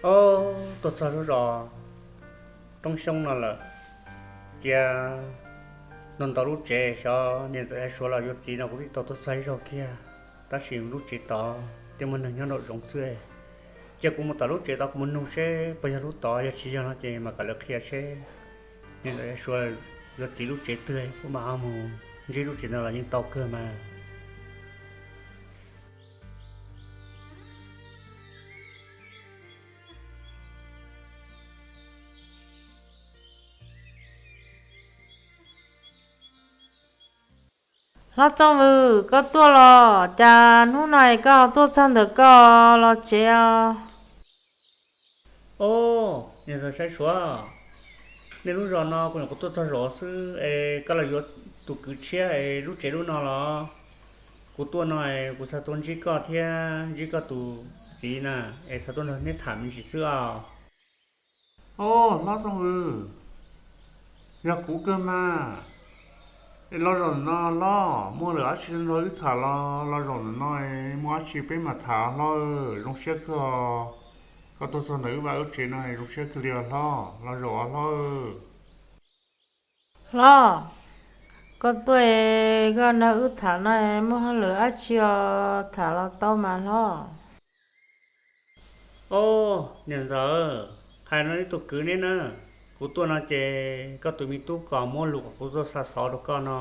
Ob, tuaj txog lub zos Roob Xyoob no lawm, cia nrog ntaus lub tsev xyov niam ntxawm Suav los yuav txiv no kuv twb tau tuaj txog ib zaug kiag, tab sis lub tsev tod thiaj muaj neeg nyob nraum zoov xwb. Cia kuv mus tom lub tsev tod kuv mus nug seb puas yog lub tod, yog tsis yog no ces mam kom lawv qhia seb niam ntxawm Suav yuav txiv lub tsev twg kuv mam ho mus ntsib lub tsev ntawd los yeej tau kawg mas. Hlob Txooj Vwm, koj tuaj los? Cas hnub no es koj tuaj txog ntawm koj los tsev os? Ob, niam ntxawm Saib Suav, nej lub zos no kuv nyuam qhuav tuaj txog zos xwb es koj los yuav tus kwv tshiab es lub tsev lub no los? Kuv tuaj no es kuv xav tuaj ntsib koj thiab ntsib koj tus txiv na, es xav tuaj nrog neb tham me ntsis xwb os. Ob, hlob Txooj Vwm, yog kuv kawg mas. Es los zaum no los muaj lawm dab tsi nrog wb tham los? Los zaum no muaj dab tsi peb mam tham hlob. Zoo siab kawg os, koj tuaj txog ntawm wb vaj wb tsev no zoo siab kawg li os hlob. Los zaum os hlob. Hlob, koj tuaj, koj nrog wb tham no muaj hauj lwm dab tsi os? Tham los tau mas hlob. Ob, niam ntxawm, hais no ib tug kwv neb na, kuv tuaj no ces koj tus me tub Kos muab lus kom kuv tuaj xa xov rau koj no.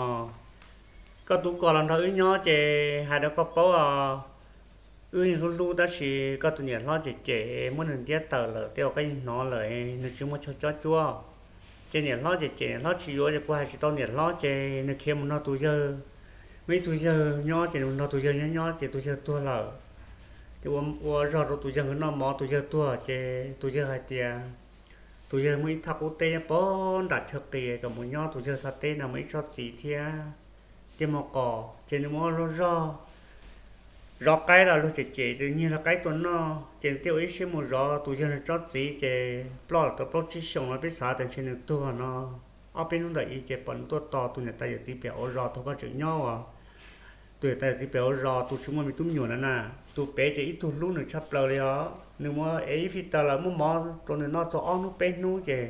Koj tub Kos los nrog wb nyob ces hais rau koj paub os, wb yeej hlub hlub tab sis koj tus niam hlob cem cem muab nws ntiab tawm lawm tej uas koj yeej hnov lawm, nws tsis muaj chaw cob cuab. Ces niam hlob cem cem niam hlob tsis yuav ces kuv hais tsis tau niam hlob ces nws khiav mus nrog tus yawg, muaj ib tug yawg nyob ces nws nrog tus yawg nyob nyob ces tus yawg tuag lawm. Ces ua zog rau tus yawg nkawd noj mov, tus yawg tuag ces tus yawg hais tias tus yawg muaj ib thaj qub teb nyob pog nram chaw qis kom mus nyob tus yawg thaj teb no mus ib tsob txiv thiab tej muag qos ces nws muab lub zog zov qaib los luag cem cem nws nyiag luag qaib tuaj noj ces nws thiaj ua ib siab mus zov tus yawg nws tsob txiv ces ploj lawm tau plaub tsib xyoos no peb xav tias ntshe nws tuag no. Ob peb hnub ntawm ib ces pom nws tuaj tos tus niam tais yawm txiv pem hauv zos thaum koj tseem nyob uas tus niam tais yawm txiv pem hauv zos tus tsis muaj me tub me nyuam na na, tus pem ces ib tug hlub nws tshaj plaws li os, nws muab ev ib fij taws lawm muab mov rau nws noj txog ob hnub peb hnub ces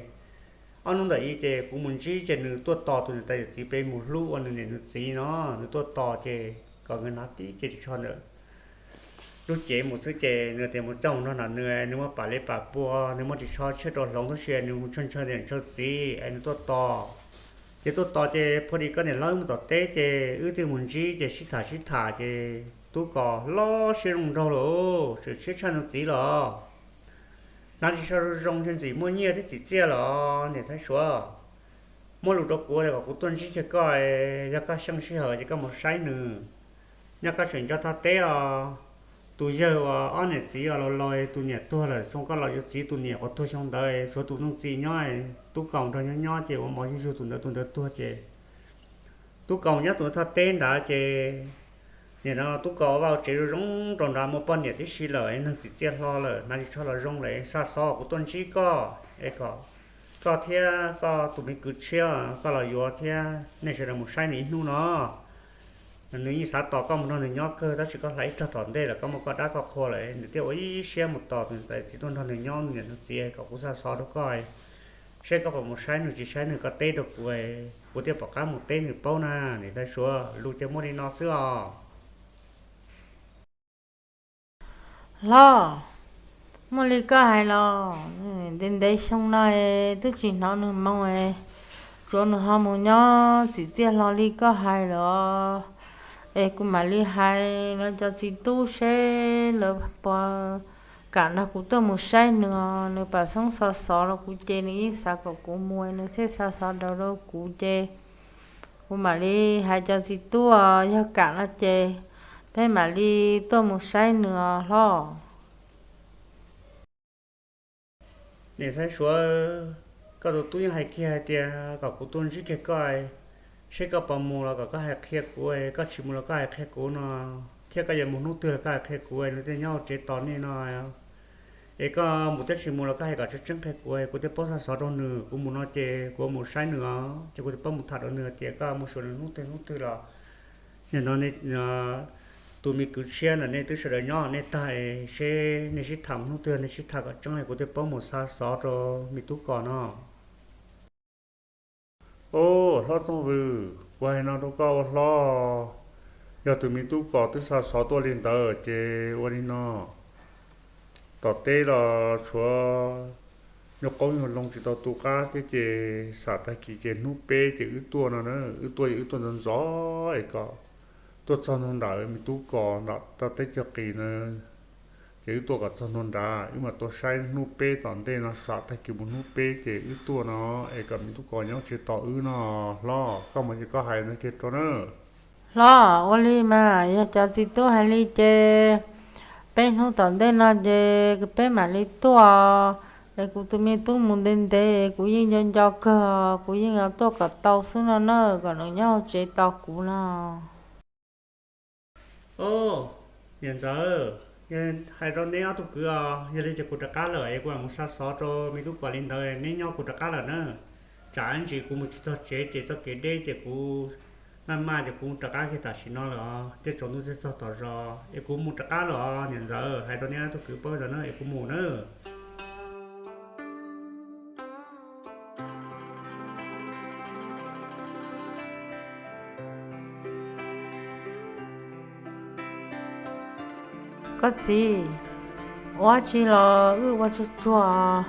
ob hnub ntawm ib ces kuv mus ntsib ces nws tuaj tos tus niam tais yawm txiv pem mus hlub ua nws niam nws txiv no, nws tuaj tos ces kom nkawd hnav tib ce ris tsho ntawm lub cev mus xwb ces nws tias mus coj mus nrog nram nws, nws muab pam li pam pua, nws muab ris tsho tshiab rau hloov tub si, nws mus ntshaw ntshaw niam ntshaw txiv es nws tuaj tos. Ces tuaj tos ces pha dis koj niam hlob wb mus tom teb ces wb thiaj mus ntsib ces sib tham sib tham ces tub Kos los siab zoo nraug lawm, tseem siab tshaj nws txiv los. Hnav ris tsho zoo zoo ntshe ntxim muaj nyiaj thiab txim txiaj los niam Txhais Suav. Muab lus rau kuv kom kuv tuaj ntsib kiag koj, yog koj xyeej sij hawm ces koj mus saib nws. Nyob koj tseem nco thaj teb os, tus yawg uas ob niam txiv os laus laus tus niam tuag lawm xyoo koj los yuav txiv tus niam uas tuag xyoo ntawd, tshuav tus leej txiv nyob, tub Kos nrog nyob nyob ces ua mov yug yug tus ntawd, tus ntawd tuag ces tub Kos nyob tus thaj teb nrad ces nim no tub Kos ua vaj ua tsev zoo zoo rau nrad, muaj poj niam tib si lawm, neeg txim txiaj hlo lawm, hnav ris tsho los zoo lawm, xa xov kuv tuaj ntsib koj es kom koj thiab koj tus me kwv tshiab koj los yuav thiab nej sawv daws mus saib nws ib hnub no. Nws yeej xav tos koj mus nrog nws nyob kawg tab sis koj hla ib rag tom ntej lawm, koj muaj koj dab koj qhua lawm, nws thiaj ua ib siab mus tos tus niam txiv tuaj nrog nws nyob, niam nws txiv kom kuv xa xov rau koj seb koj puas mus saib nws, tsis saib nws koj teb rau kuv, kuv thiaj pom qab mus teb nws paub na. Niam Txhais Suav, lus ces muaj li no xwb os. Hlob, muaj li koj hais los? Ntev ntev xyoo no twb tsis hnov nws moo, tsuav nws ho mus nyob txim txiaj hlo li koj hais lawm. Es kuv mam li hais lawv cov txiv tub seb lawv puas kam nrog kuv tuaj mus saib nws os. Nws pam xoob xa xov rau kuv ces nws yeej xav kom kuv mus, nws thiaj xa xov daws rau kuv ces kuv mam li hais cov txiv tub os, yog kam no ces peb mam li tuaj mus saib nws os hlob. Niam Txhais Suav, koj tus tub yeej hais kiag hais tias kom kuv tuaj ntsib kiag koj, seb koj puas mus los kom koj hais qhia kuv, koj tsis mus los koj hais qhia kuv no, thiab koj yuav mus hnub twg los koj hais qhia kuv, nws thiaj nyob hauv tsev tos nej no. Es koj mus thiab tsis mus los koj hais kom tseeb tseeb qhia kuv, kuv thiaj paub xa xov rau nws. Kuv mus no ces kuv mus saib nws os, ces kuv thiaj paub mus tham rau nws tias koj mus xyuas nws hnub twg hnub twg los. Nim no Tus me kwv tshiab ntawm nej twb sawv daws nyob nej tag, seb nej sib tham hnub twg nej sib tham kom tseeb es kuv thiaj paub mus xa xov rau me tub Kos no. Os, hlob Txooj Vwm, kuv hais no rau koj ua hlob, yog tus me tub Kos twb xa xov tuaj li ntawd ces ua li no, tom teb los tshuav nyuag qoob nyuag loo tsis tau tu qab thiab ces xam tag kis ces hnub peb ces wb tuaj no na, wb tuaj wb tuaj ntxov ntxov es kom tuaj txog ntua ntawm me tub Kos nram teb chaws qis na. Ces wb tuaj kom txog ntua nrad, wb mam tuaj saib hnub peb tom ntej no, xam tag kis mus hnub peb ces wb tuaj no, es kom me tub Kos nyob tsev tos wb no. Hlob, koj mus ces koj hais no kiag rau na. Hlob, ua li mas yog cov txiv tub hais li ces peb hnub tom ntej no ces peb mam li tuaj. Es kuv tus me tub mus ntev ntev, kuv yeej nco nco kawg, kuv yeej yuav tuaj kom tau xwb no na, kom nws nyob hauv tsev tos kuv no. Os, niam ntxawm, hais rau neb ob tug kwv os, yog li ces kuv rov qab lawm es kuv mam mus xa xov rau me tub Kos li ntawd, neb nyob kuv rov qab lawm na. Tsam ib ntsis kuv mus tsis txog tsev ces txoj kev deb ces kuv maj maj ces kuv rov qab kiag tam sim no lawm os, thiaj tsaus ntuj thiaj txog tom zos es kuv mus rov qab lawm os niam ntxawm, hais rau neb ob tug kwv paub ntawd na es kuv mus nawb. Koj txiv, ua tsi los wb ua tsuag tsuag,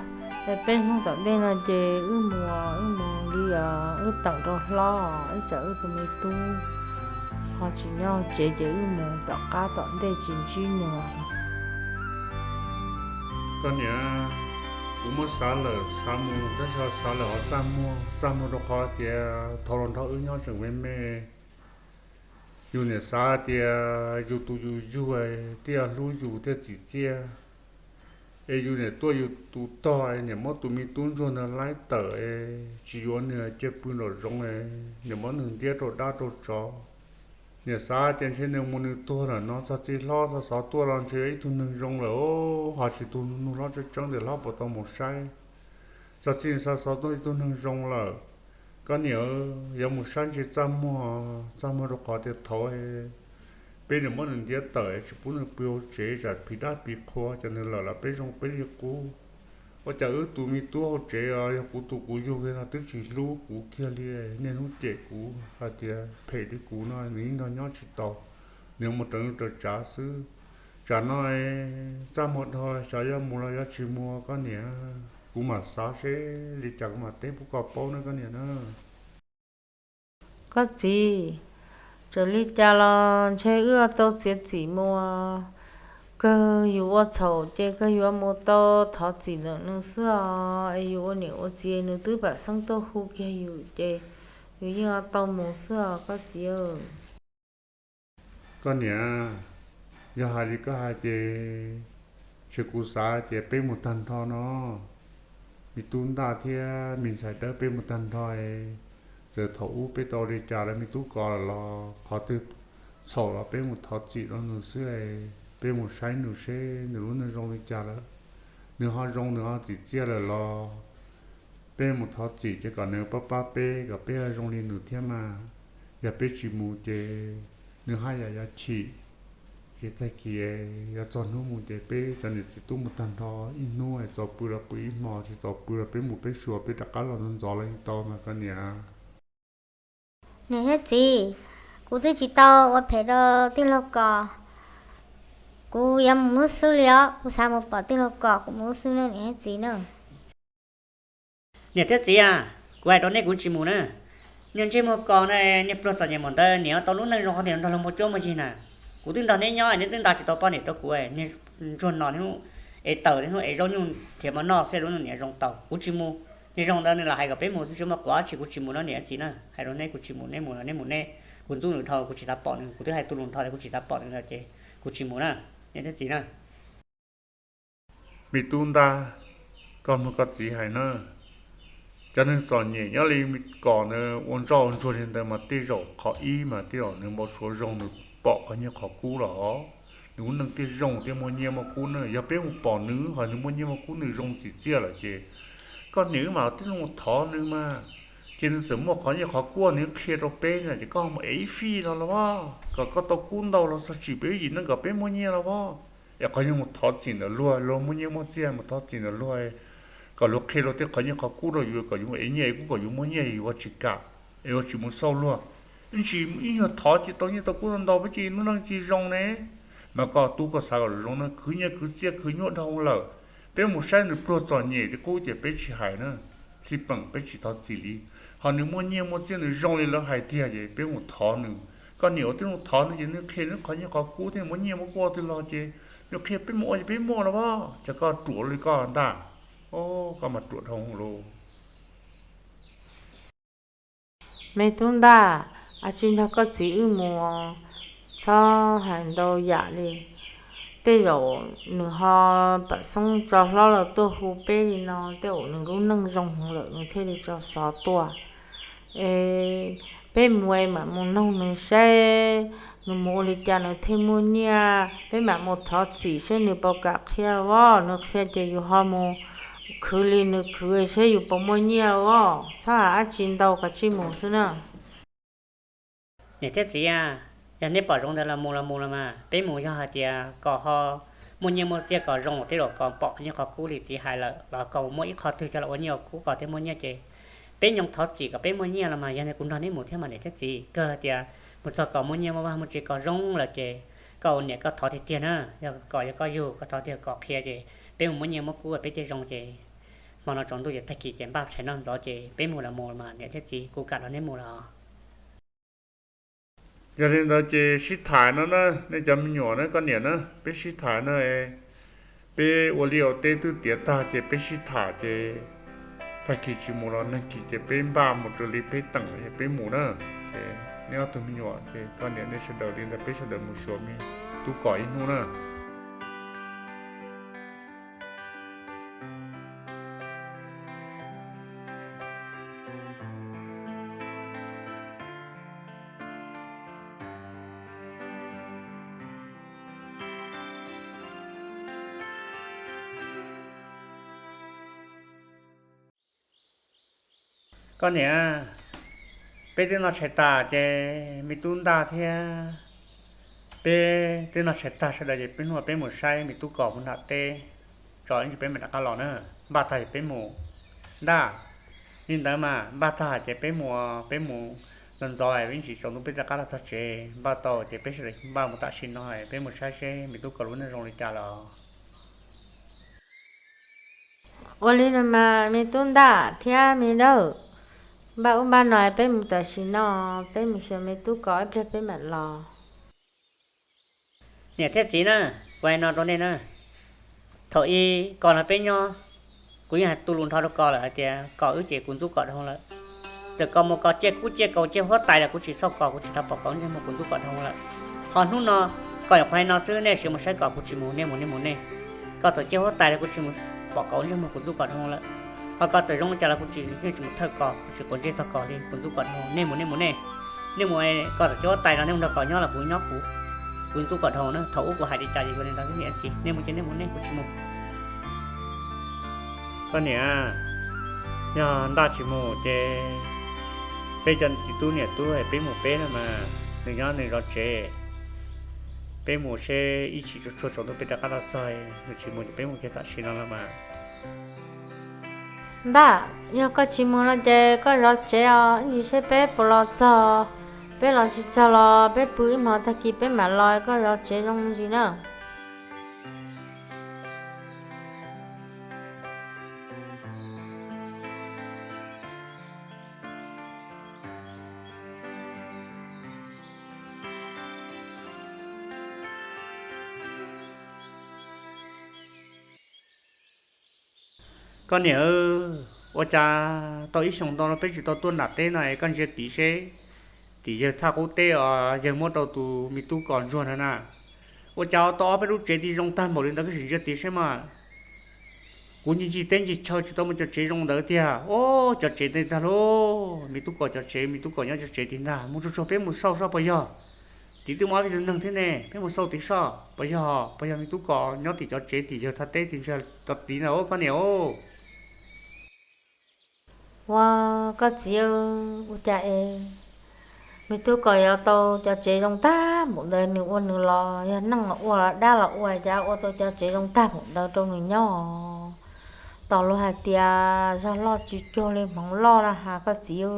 es peb hnub tom ntej no ces wb mus, wb mus li os, wb teem rau hlob, ib tsam wb tus me tub ho tsis nyob tsev ces wb mus tom qab tom ntej tsis ntsib nws. Koj niam, kuv muab xav lawm xav mus tab sis xav lawm ho txaj muag, txaj muag rau qhov tias thaum los nrog wb nyob tseem me me, yus niam xav tias yus tus yus yug thiaj hlub yus thiaj txim txiaj, es yus niam tuaj yus tus tog, niam muab tus me tub ntsuag ntawd laib tawm, tsis yuav nws cia pw nraum zoov, niam muab nws ntiab rau dab rau tsov. Niam xav tias ntshe nws mus nws tuag lawm no, txog txiv hlob txog xov tuaj los ntshe ib tug neeg zoo lawm, ho tsis tus nug hlob tseeb tseeb tias hlob puas tau mus saib. Txog txiv xa xov tuaj ib tug neeg zoo lawm. Koj niam, yuav mus saib ntshe txaj muag, txaj muag rau qhov tias thaum peb niam muab nws ntiab tawm tsis pub nws pw hauv tsev, tsam phim dab phim qhua, cas nws lawm los peb zoo peb li qub. Ua cas wb tus me tub hauv tsev os, yog kuv tus kuv yug li no twb tsis hlub kuv kiag li, niaj hnub cem kuv hais tias phem li kuv no nws yeej nrog nyob tsis tau, nws mus raws nws raws tsav xwb. Tsam no txaj muag dhau, xyov yuav mus los yuav tsis mus koj niam. Kuv mam xav seb li cas kuv mam teb pub koj paub na koj niam na. Koj txiv, txawm li cas los ntshe wb tau txiav txim mus. Kawg yus ua txhaum ces kawg yuav mus tau thov txim ntawm nws xwb os. Es yus ua niam ua txiv nws twb pam xeeb tuaj hu kiag yus ces yus yeej tau mus xwb os koj txiv. Koj niam, yog hais li koj hais ces, ces kuv xav tias peb mus tag nrho no, me tub Ntaj thiab me ntxhais Dawb peb mus tag nrho. Txawm thaum ub peb tau ua li cas rau me tub Kos lawm los qhov twg txhaum los peb mus thov txim rau nws xwb. Peb mus saib nws seb nws lub neej zoo li cas lawm, nws ho zoo nws ho txim txiaj lawm los peb mus thov txim ces kom nws pab pab peb kom peb zoo li nws thiab mas. Yog peb tsis mus ces nws haj yam yuav chim. Ces tag kis yuav txog hnub mus ces peb cov niam txiv tub mus tag nrho ib hnub es txaus pw los pw ib hmo, tsis txaus pw los peb mus peb xyuas peb rov qab los ntxov ntxov los yeej tau mas koj niam. Niam thiab txiv, kuv twb tsis tau ua phem rau tij laug Kos. Kuv yuav mus lub xwb li os, kuv xav mus pom tij laug Kos, kuv mus lub xwb na niam thiab txiv na. Niam thiab txiv a, kuv hais rau nej kuv tsis mus na. Niag ntsej muag Kos na, niag pluag txom nyem npaum ntawd niam tau lub neej zoo qhov tias nrog luag muaj cuab muaj yig na. Kuv twb nrog neb nyob neb twb nta tsis tau poj niam rau kuv, niag ntsuag no niaj hnub ev taws niaj hnub ev zaub nyuj nrhiav mov noj xwb lub neej niam zoo tau. Kuv tsis mus, niag zoo ntawd nws lam hais kom peb mus xwb tsis muaj quav tsis, kuv tsis mus no niam txiv na. Hais rau neb kuv tsis mus, neb mus los neb mus neb, kuv ntxub nws dhau kuv tsis xav pom nws, kuv twb hais tu lus nrho tias kuv tsis xav pom nws no ces kuv tsis mus na, niam thiab txiv na. Me tub Ntaj, koj mloog koj txiv hais na. Cov neeg txom nyem nyob li Kos ntawd ua ntsoj ua ntsuag li ntawd mas tej zaum qhov ib mas tej zaum nws npau suav zoo nws pom qhov nyiaj qhov kub los nws lub neej thiaj zoo thiaj muaj nyiaj muaj kub na. Yog peb mus pom nws ho nws muaj nyiaj muaj kub nws zoo txim txiaj lawm ces koj niam wb mam li los thov nws mas. Ces nws txawm muaj qhov nyiaj qhov kub nws qhia rau peb no ces koj mus ev ib fij los los as, kom koj tau kub ntau los txog tsim peb yim neej kom peb muaj nyiaj los as. Es qhov yog mus thov txim ntawm luag, luag muaj nyiaj muaj txiaj mus thov txim ntawm luag, kom luag qhia luag tej qhov nyiaj qhov kub rau yus kom yus mus ev nyiaj ev kub kom yus muaj nyiaj, yus ua tsis kam, es yuav tsis mus xauj luag. Ib ntsis ib nyuag thov ces tau nyiaj tau kub ntau, peb ces lub neej tsis zoo ne. Mas koj tub koj xav kom zoo na, khwv nyiaj khwv txiaj khwv nyuaj dhau lawm, peb mus saib nws pluag txom nyem li qub ces peb tsis hais na, xij peem peb tsis thov txim li. Ho nws muaj nyiaj muaj txiaj nws zoo li lawv hais tiag ces peb mus thov nws. Koj niam ua tib zoo thov nws ces nws qhia nws qhov nyiaj qhov kub thiab muaj nyiaj muaj kub twg los ces nws qhia peb mus ua ces peb muaj los as. Ces koj ruam li koj ntag. Koj mas ruam dhau lauj. Me tub Ntaj, ab tsi nrog koj txiv wb mus, txhob hais ntau yam li. Tej zaum nws ho pam xoob tso hlob los tuaj hu peb li no, tej zaum nws lub neej zoo heev lawm nws thiaj li tso xov tuaj. Es peb mus es mam mus noog nws saib nws mus ua li cas nws thiaj muaj nyiaj, peb mam mus thov txim saib nws puas kam qhia los as. Nws qhia ces yus ho mus khwv li nws khwv saib yus puas muaj nyiaj los as. Txhob hais dab tsi ntau, kav tsij mus xwb na. Niam thiab txiv, yog neb pom zoo ntawd los mus los mus los mas peb mus. Yog hais tias kom ho muaj nyiaj muaj txiaj kom zoo tej zaum kom pom qhov nyiaj qhov kub li txiv hais lawm los kom muaj ib qho twg coj los ua nyiaj ua kub kom thiaj muaj nyiaj ces peb nyob thov txim kom peb muaj nyiaj los mas yog li kuv nrog neb mus thiab mas niam thiab txiv. Kawg tias mus txog kom muaj nyiaj muaj vaj muaj tsev kom zoo lawm ces koj ua niam koj thov tiag tiag na, yog kom yog koj yug koj thov tiag kom qhia ces peb mus muab nyiaj muab kub peb thiaj zoo ces hmo no tsaus ntuj ces tag kis ces npaj tshais noj ntxov ces peb mus los mus mas niam thiab txiv kuv kam nrog neb mus los. Yog li ntawd ces sib tham no na, nej cov me nyuam na, koj niam na, peb sib tham no, peb ua liaj ua teb twb tiav tag ces peb sib tham ces tag kis tsis mus los nag kis ces peb npaj mus raws li peb teem es peb mus na. Ces nej ob tug me nyuam ces koj niam nej sawv daws li ntawd peb sawv daws mus xyuas me tub Kom ib hnub na. Koj niam, peb twb noj tshais tas ces me tub Ntaj thiab peb twb noj tshais tag sawv daws ces peb hnub no peb mus saib me tub Kom mus nram teb tso ib ntsis peb mam rov qab los na. Npaj tag ces peb mus. Ntaj, li ntawd mas npaj tag ces peb mus, peb mus ntxov ntxov ib ntsis tsaus ntuj peb rov qab los txog tsev. Npaj tau ces peb sawv daws npaj mus tam sim no peb mus saib seb me tub Kom lub neej zoo li cas los. Ua li no mas me tub Ntaj thiab me Dawb, npaj ub npaj no peb mus tam sim no, peb mus xyuas me tub Kom ib pliag peb mam los. Niam thiab txiv na, kuv hais no rau nej na, thaum ub Kom nrog peb nyob, kuv yeej hais tu lus nrho rau Kom lawm hais tias Kom wb ces kuv ntxub Kom dhau lawm. Txawm Kom mus Kom ciaj kub ciaj kaus ciaj huab tais los kuv tsis xauj Kom, kuv tsis tau pom Kom ntsej muag, kuv ntxub Kom dhau lawm. Ho hnub no Kom nyuam qhuav hais no xwb, nej sim mus saib Kom, kuv tsis mus, nej mus nej mus nej. Kom txawm ciaj huab tais los kuv tsis mus pom Kom ntsej muag, kuv ntxub Kom dhau lawm. Ho Kom txawm zoo li cas los kuv tsis, yeej tsis mus thawj Kom, kuv tsis quav ntsej txog Kom li, kuv ntxub Kom dhau. Nej mus nej mus nej, nej mus, Kom txawm ciaj huab tais los nej mus nrog Kom nyob los kuv nyob kuv, kuv ntxub Kom dhau na. Thaum ub kuv hais li cas ces yuav li ntawd, niam txiv, nej mus ces nej mus nej, kuv tsis mus. Koj niam, yog Ntaj tsis mus ces peb cov txiv tub niam tub peb mus peb no mas, nws nyob nws zov tsev. Peb mus seb ib tsam tsaus ntuj peb rov qab los txog, nws tsis mus ces peb mus kiag tam sim no los mas. Ntaj, yog koj tsis mus no ces koj zov tsev os, ib ntsis seb peb puas los txog. Peb los tsis txog los peb pw ib hmos tag kis peb mam los, koj zov tsev zoo ntsis na. Koj niam, ua cas tau ib xyoos ntau no peb tsis tau tuaj nram teb no es koj ntsia tid seb, tim yawg thaj qub teb os, yawg muab rau tus me tub Kom ntsuag no na. Ua cas tau ob peb lub tsev twb zoo tag npaum li ntawd, koj sim ntsia tid seb mas. Kuv ncig ncig teb ncig chaw tsis tau muaj cov tsev zoo ntawd tiag. Ub, cov tsev tid ntag lauj, me tub Kom cov tsev, me tub Kom nyob cov tsev tid ntag. Mus tsuag tsuag peb mus xauj saib puas yog. Tid twb muaj ob peb tug neeg thiab ne, peb mus xauj tid saib puas yog, puas yog me tub Kom nyob tim cov tsev tim yawg thaj teb tid ntsia tod tid na, koj niam os. Ua, koj txiv, ua cas es me tub Kos yuav tau cov tsev zoo tag npaum ntawd? Nws ua nws los yog neej los ua los dab los ua cas ua tau cov tsev zoo tag npaum ntawd rau nws nyob? Tos luag hais tias zog loj tsis cuag li hmoov loj na has koj txiv,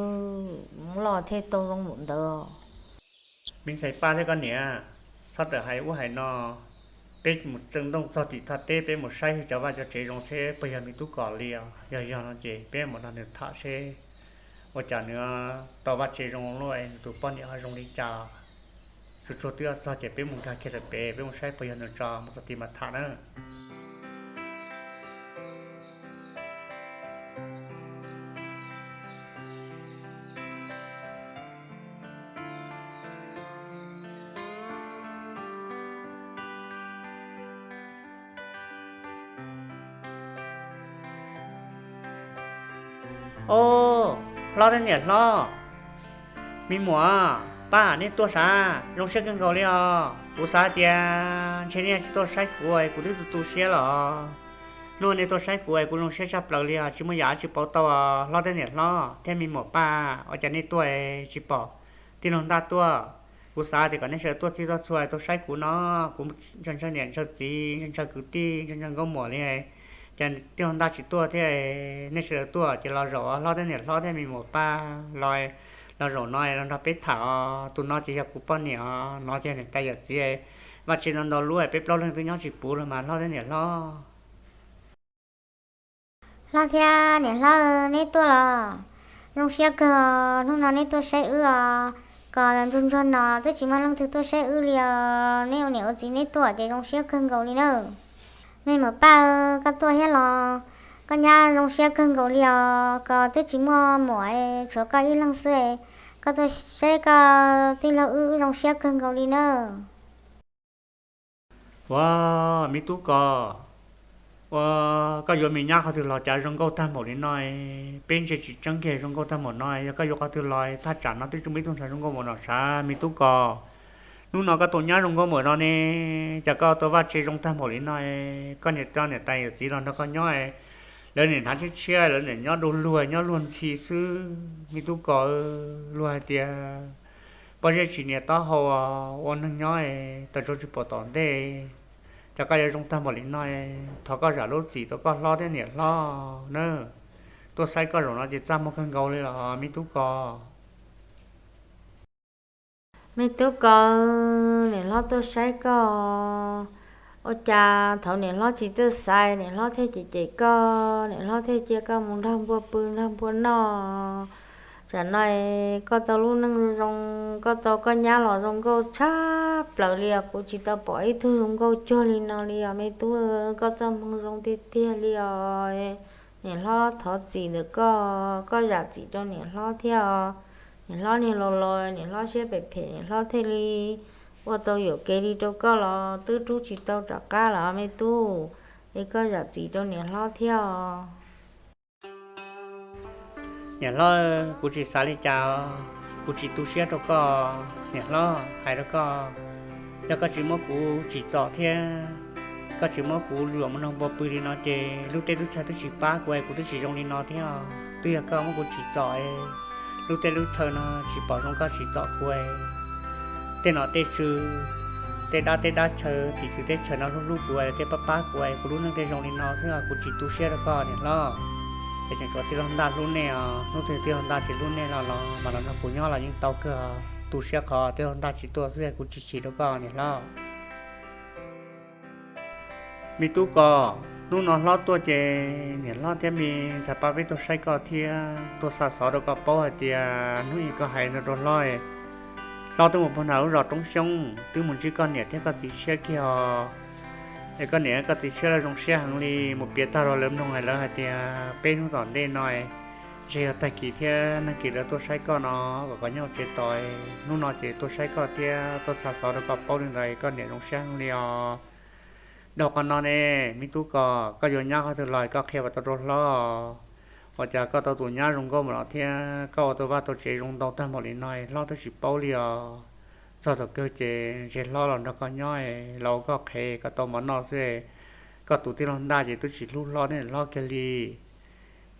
hmoov loj thiaj tau zoo npaum ntawd. Me ntxhais Paj thiab koj niam, txhob tawm hais ub hais no. Peb mus txeev ntooj txog tim thaj teb, peb mus saib cov vaj cov tsev zoo seb puas yog me tub Kos li os. Yog yog no ces peb mus nrog nws tham seb ua cas nws tau vaj tsev zoo luaj, nws tus poj niam ho zoo li cas. Tsuag tsuag twb txog ces peb mus nkag kiag lawm pem, peb mus saib puas yog nws tso mus txog tid mas tham na. Au, hlob thiab niam hlob, me muam, Paj, nej tuaj sav, zoo siab kawg nkaus li os. Kuv xav tias ntshe nej tsis tuaj saib kuv, kuv twb tu tu siab los. Hnub nej tuaj saib kuv es kuv zoo siab tshaj plaws li os, tsis muaj yam tsis pauv tau os hlob thiab niam hlob thiab me muam Paj, ua cas nej tuaj tsis pom tij laug Ntaj tuaj? Kuv xav tias kom nej sawv daws tuaj txhij tuaj txhua tuaj saib kuv no, kuv ntshaw ntshaw niam ntshaw txiv, ntshaw ntshaw kwv tij, ntshaw ntshaw nkauj muam li. Ces tij laug Ntaj tsis tuaj thiab, nej sawv daws tuaj ces los zaum hlob thiab niam hlob thiab me muam Paj, los, los zaum no los nrog peb tham os. Tus no ces yog kuv poj niam os, no ces niam tais yawm txiv, vaj tsev ntau ntau lub peb plaub leeg twb nyob tsis puv los mas hlob thiab niam hlob. Hlob thiab niam hlob, neb tuaj los zoo siab kawg os. Hnub no neb tuaj saib wb os, kom ntsuag ntsuag no twb tsis muaj leej twg tuaj saib wb li os. Neb ua niam ua txiv neb tuaj ces zoo siab kawg nkaus li na. Me muam Paj, koj tuaj thiab los? Koj nyab zoo siab kawg nkaus li os, kom twb tsis muaj muam, tshuav koj ib leeg xwb. Koj tuaj saib koj tij laug wb, wb zoo siab kawg nkaus li na. Ua, me tub Kos, ua, koj yuav me nyab qhov twg los cas zoo nkauj tag npaum li no? Peb ntsia tsis tseeb kiag zoo nkauj tag npaum no, yog koj yuav qhov twg los? Thaj tsam no twb tsis muaj ib tug ntxhais zoo nkauj npaum no sav me tub Kos. Hnub no koj tus nyab zoo nkauj npaum no ne, cas koj tus vaj tsev zoo tag npaum li no? Koj niam, koj niam tais yawm txiv los nrog koj nyob, lawv niam hnav tshiab tshiab, lawv niam nyob du luag nyob luag ntxhi xwb me tub Kos. Luag hais tias pob zeb tsis nias taub hau, ua neeg nyob tau tsaug tsis pom tom ntej. Cas koj yuav zoo tag npaum li no? Thov koj zam lub txim rau koj hlob thiab niam hlob na. Tuaj saib koj zaum no ces txaj muag kawg nkaus li los me tub Kos. Me tub Kos, niam hlob tuaj saib koj. Ua cas thaum niam hlob tsis txawj xaiv, niam hlob thiaj cem cem koj, niam hlob thiaj cia koj mus nrog npua pw nrog npua noj. Tsam no koj tau lub neej zoo, koj tau koj nyab los zoo nkauj tshaj plaws li os. Kuv tsis tau pom ib tug zoo nkauj cuag li no li os me tub. Koj txoj hmoo zoo tiag tiag li os. Niam hlob thov txim ntawm koj, koj zam txim rau niam hlob thiab os. Niam hlob niag laus laus, niam hlob siab phem phem, niam hlob thiaj li ua tau yuam kev li rau koj los twb rub tsis tau rov qab los me tub. Es koj zam txim rau niam hlob thiab os. Niam hlob, kuv tsis xav li cas, kuv tsis tu siab rau koj. Niam hlob, hais rau koj, yog koj tsis muab kuv tsim txom thiab koj tsis muab kuv luam mus nrog npua pw li no ces lub teb lub chaw twb tsis pab kuv es kuv twb tsis zoo li no thiab. Twb yog koj muab kuv tsim txom, lub teb lub chaw no tsis pom zoo koj tsim txom kuv. Tej nom tej tswv, tej dab teb dab chaw, tim tswv teb chaws no hlub hlub kuv thiab pab pab kuv, kuv lub neej thiaj zoo li no xwb. Kuv tsis tu siab rau koj niam hlob. Es tseem tshuav tij laug Ntaj hlub nej os. Hnub twg tij laug Ntaj tsis hlub nej los los mas los nrog kuv nyob los yeej tau kawg. Tu siab qhov tij laug Ntaj tsis tuaj xwb, kuv tsis chim rau koj niam hlob. Me tub Kos, hnub no hlob tuaj ces niam hlob thiab me ntxhais Paj peb tuaj saib koj thiab tuaj xa xov rau koj paub hais tias hnub ib koj hais no rau hlob, hlob twb mus pag nram lub zos Roob Xyoob twb mus ntsib koj niam thiab koj txiv tshiab kiag os. Es koj niam koj txiv tshiab lawv zoo siab heev li, mus piav tag rau lawv mloog es lawv hais tias peb hnub tom ntej no ntshe yog tag kis thiab nag kis lawv tuaj saib koj no kom koj nyob hauv tsev tos. Hnub no ces tuaj saib koj thiab tuaj xa xov rau koj paub li ntawd, koj niam zoo siab heev li os. Dhau qhov no ne, me tub Kos, koj yuav nyab qhov twg los koj qhia kom tau rau hlob. Ua cas koj tau tus nyab zoo nkauj npaum no thiab koj ua tau vaj tau tsev zoo ntau tag npaum li no hlob twb tsis paub li os. Txog thaum kawg ces ntshe hlob los nrog koj nyob los ua koj qhev kom tau mov noj xwb. Koj tus tij laug Ntaj ces twb tsis hlub hlob thiab hlob kiag li.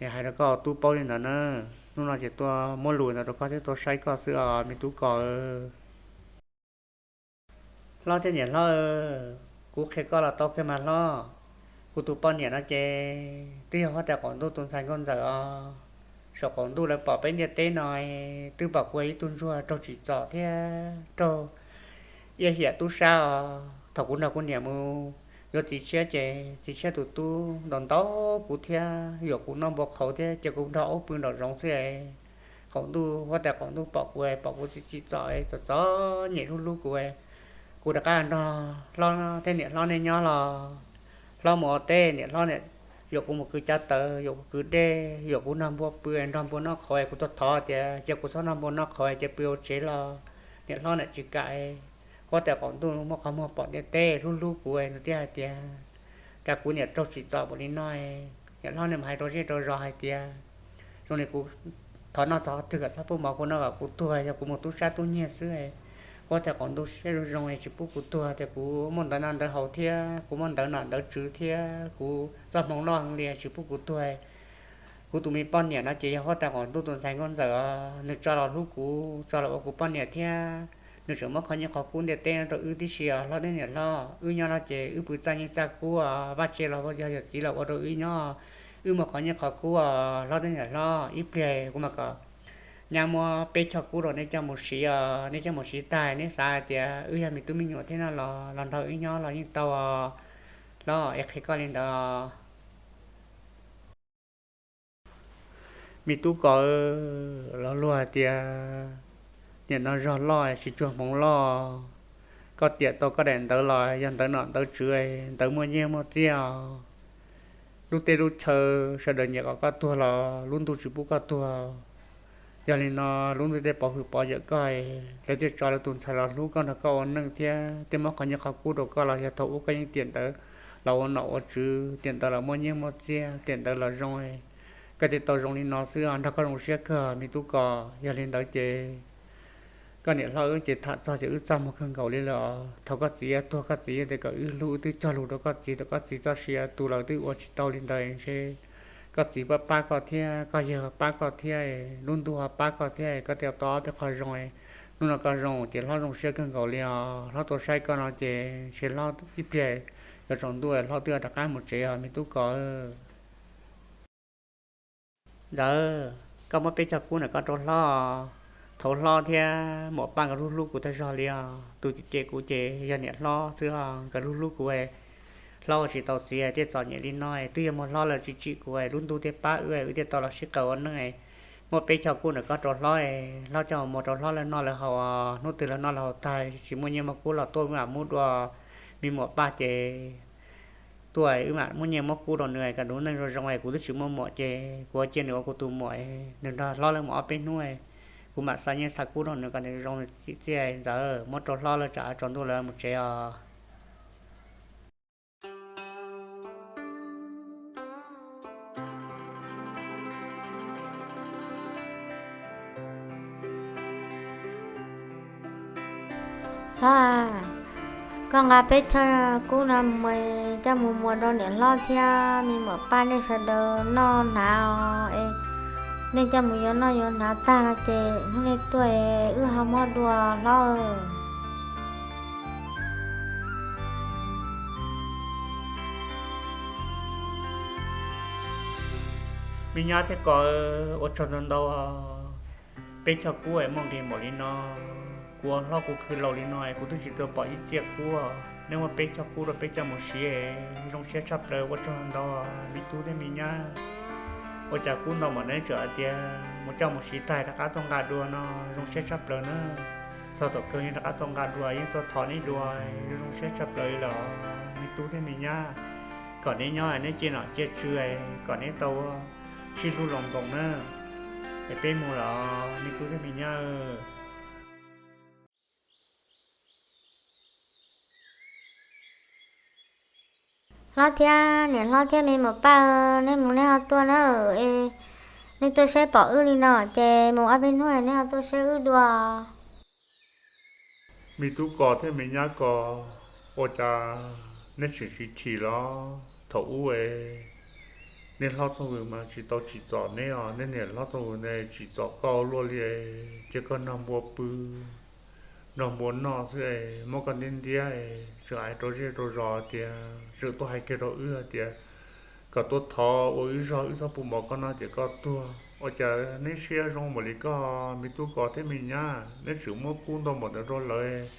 Es hais rau koj tub paub li ntawd na, hnub no ces tuaj muab lus ntawd rau koj thiab tuaj saib koj xwb os me tub Kos. Hlob thiab niam hlob, kuv qhia koj los tau kiag mas hlob. Kuv tus poj niam no ces twb yog huab tais qaum ntuj tus ntxhais nkauj ntxawm os. Saum qaum ntuj lawv pom peb ntiaj teb no, twb pom kuv ib tug ntsuag raug tsim txom thiab raug iab hiam tub sab os. Thaum kuv nrog kuv niam mus yuav txiv tshiab ces txiv tshiab tus tub ntaus ntaus kuv thiab yuam kuv noj npua qhauv thiab cia kuv nrog aub pw nraum zoov xwb. Qaum ntuj, huab tais qaum ntuj pom kuv, pom kuv txiv tsim txom txom txom nyem hlub hlub kuv, kuv rov qab nrog hlob thiab niam hlob nej nyob los. Hlob mus ua teb, niam hlob niam yuam kuv mus kwv cov tawv, yuam kuv kwv dej, yuam kuv nrog npua pw nrog npua noj qhauv, kuv tuaj thov tias cia kuv txhob nrog npua noj qhauv, cia pw ua tsev los niam hlob niam tsis kam. Huab tais qaum ntuj muaj qhov muag pom ntiaj teb hlub hlub kuv nws thiaj hais tias, cas kuv niam raug tsim txom npaum li no, niam hlob niam mas hais rau zej rau zos hais tias zoo li kuv thov noj txog qhov twg kom txhob pub mov kuv noj kom kuv tuag, yog kuv mus tub sab tub nyiag xwb. Huab tais qaum ntuj siab zoo zoo tsis pub kuv tuag, tias kuv muaj ntawv noj ntawv haus thiab kuv muaj ntawv nom ntawv tswv thiab kuv txoj hmoo loj heev li tsis pub kuv tuag. Kuv tus me poj niam no ces yog huab tais qaum ntuj tus ntxhais nkauj ntxawm os, nws tso los hlub kuv, tso los ua kuv poj niam thiab. Nws tseem muab qhov nyiaj qhov kub ntiaj teb no rau wb tib si os hlob thiab niam hlob. Wb nyob no ces wb pw txaj nyiaj txaj kub os, vaj tse los yog yawm txiv los ua rau wb nyob. Wb muaj qhov nyiaj qhov kub os hlob thiab niam hlob, ib pliag kuv mam kom nyab muab peb choj kub rau nej coj mus siv os, nej coj mus siv tag neb xav hais tias wb yog me tub me nyuam thiab no los los nrog wb nyob los yeej tau os. Hlob, es qhia koj li ntawd. Me tub Kos, los luag hais tias niam no zog loj tsis tsuag hmoov loj. Koj tiam tau koj daim ntawv los yog ntawv nom ntawv tswv, ntawv muaj nyiaj muaj txiaj os. Lub teb lub chaw sawv daws nyiam kom koj tuag los lub ntuj tsis pub koj tuag. Yog li no lub ntuj thiaj pov hwm pov yawm koj, lawv thiaj tso lawv tus ntxhais los hlub koj nrog koj ua neej thiab thiaj muab qhov nyiaj qhov kub rau koj los yog thaum ub koj yeej tiam ntawd los ua nom ua tswv, tiam ntawd los muaj nyiaj muaj txiaj, tiam ntawd los zoo. Koj thiaj tau zoo li no xwb os, nrog koj zoo siab kawg me tub Kos. Yog li ntawd ces koj niam hlob wb ces tham txog ces wb txaj muag kawg nkaus li lawm os. Thaum koj txiv tuag koj txiv yeej tias kom wb hlub, wb twb cog lus rau koj txiv, thaum koj txiv txoj sia tu los wb twb ua tsis tau li ntawd ntshe koj txiv pab pab koj thiab koj yawg pab koj thiab, lub ntuj ho pab koj thiab, koj thiaj tau ob peb qho zoo. Hnub no koj zoo ces hlob zoo siab kawg nkaus li os. Hlob tuaj saib koj no ces ntshe hlob ib pliag yuav tsaus ntuj hlob twb rov qab mus tsev os me tub Kos. Ntxawm, koj muab peb choj kub ntawm koj rau hlob. Thaum hlob thiab muam Paj nkawd hlub hlub kuv tag zog li os. Tus cem cem kuv ces yog niam hlob xwb os, nkawd hlub hlub kuv. Hlob ua tsis tau txiv thiaj txom nyem li no, twb yog muaj hlob lawv tsim tsim kuv lub ntuj thiaj pab wb, wb thiaj tau los sib qawm ua neej. Muab peb choj kub ntawm koj rau hlob, hlob coj mus rau hlob lawv noj lawv haus os. Hnub twg lawv noj lawv haus tag tsis muaj nyiaj muaj kub los tuaj wb mam muab dua. Me muam Paj ces tuaj wb mam muab nyiaj muab kub rau nws kom nws ua neej zoo zoo, kuv twb tsis muaj muam ces kuv cia nws ua kuv tus muam, nws nrog hlob lawv mus ob peb hnub, kuv mam xa nyiaj xa kub rau nws kom nws zoo nws txim txiaj. Ntxawm, muab rau hlob lawv tsam tsaus ntuj lawv mus tsev os. Hlob, koj nqa peb choj kub no mus, coj mus muas rau niam hlob thiab me muam Paj nej sawv daws noj hnav os. Nej coj mus yuav noj yuav hnav tag no ces hnub nej tuaj wb ho muab dua hlob. Me nyab thiab Kos, ua tsaug ntau ntau. Peb choj kub es muaj nqis npaum li no, kuv ua hlob kuv khwv laus li no kuv twb tsis tau pom ib txhiab kub. Neb muab peb choj kub rau peb coj mus siv, zoo siab tshaj plaws, ua tsaug ntau me tub thiab me nyab. Ua cas kub ntau npaum no neb tseem hais tias mus coj mus siv tag rov qab tuaj nqa dua no, zoo siab tshaj plaws na. Txog thaum kawg yeej rov qab tuaj nqa dua, yeej tuaj thov neb dua, zoo siab tshaj plaws li lawm me tub thiab me nyab. Kom neb nyob neb cia nom cia tswv, kom neb tau sib hlub los nkoos na. Es peb mus lawm me tub thiab me nyab. Hlob thiab niam hlob thiab me muam Paj, neb mus neb ho tuaj na. Nej tuaj saib pom wb li no ces mus ob peb hnub neb ho tuaj saib wb dua. Me tub Kos thiab me nyab Kos, ua cas neb tseem tsis chim los? Thaum ub es Nej hlob Txooj Vws mas tsis tau tsim txom neb os, nej niam hlob Txooj Vws ne tsim txom koj ua luaj li, cia koj nrog npua pw, nrog npua noj xwb, muab koj ntiab ntiab, tseem hais rau zej rau zos tias, tseem tuaj hais kiag rau wb tias kom tuaj thov ua wb zog, wb txhob pub mov koj noj ces koj tuag. Ua cas neb siab zoo npaum li koj, me tub ko thiab me nyab, neb tseem muab kub ntau npaum ntawd rau lawv.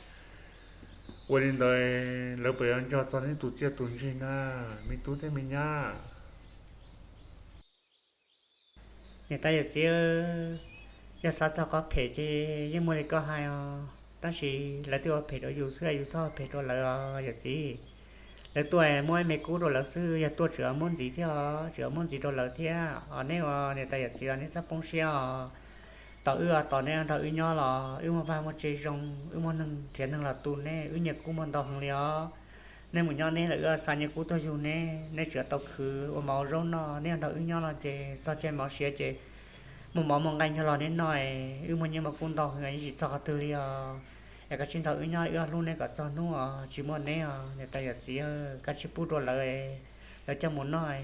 Ua li ntawd lawv puas yuav nco txog neb tus txiaj tus ntsig na, me tub thiab me nyab? Niam tais yawm txiv, yog xav txog qhov phem ces yeej muaj li koj hais os, tab sis lawv twb ua phem rau yus xwb, yus txhob ua phem rau lawv os yawm txiv. Lawv tuaj muab ib me kub rau lawv xwb, yog tuaj tseem muab ntxiv thiab os, tseem muab ntxiv rau lawv thiab os. Neb ua niam tais yawm txiv los neb txhob poob siab os. Tos wb os, tos neb nrog wb nyob los wb muaj vaj muaj tse zoo, wb muaj neeg nrhiav neeg los tu neb, wb nyiaj kub muaj ntau heev li os. Neb mus nyob neb lawm wb xa nyiaj kub tuaj yug neb, neb tseem tau khwv ua mov ua zaub noj, neb nrog wb nyob los ces txog caij mov siav ces muaj mov muaj nqaij nyog los neb noj, wb muaj nyiaj muaj kub ntau heev, yeej tsis txog qhov twg li os. Es koj cia li nrog wb nyob, wb hlub neb kom txog hnub os, tsis muaj neb os niam tais yawm txiv, koj cia li pub rau lawv, lawv coj mus noj,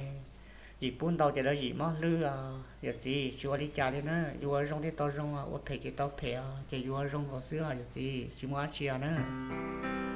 yim pub ntau ces lawv yim mob hlwb os yawm txiv, tsis ua li cas li na, yus ua zoo thiaj tau zoo, ua phem ces tau phem os, ces yus ua zoo nkaus xwb os yawm txiv, tsis muaj dab tsi os na.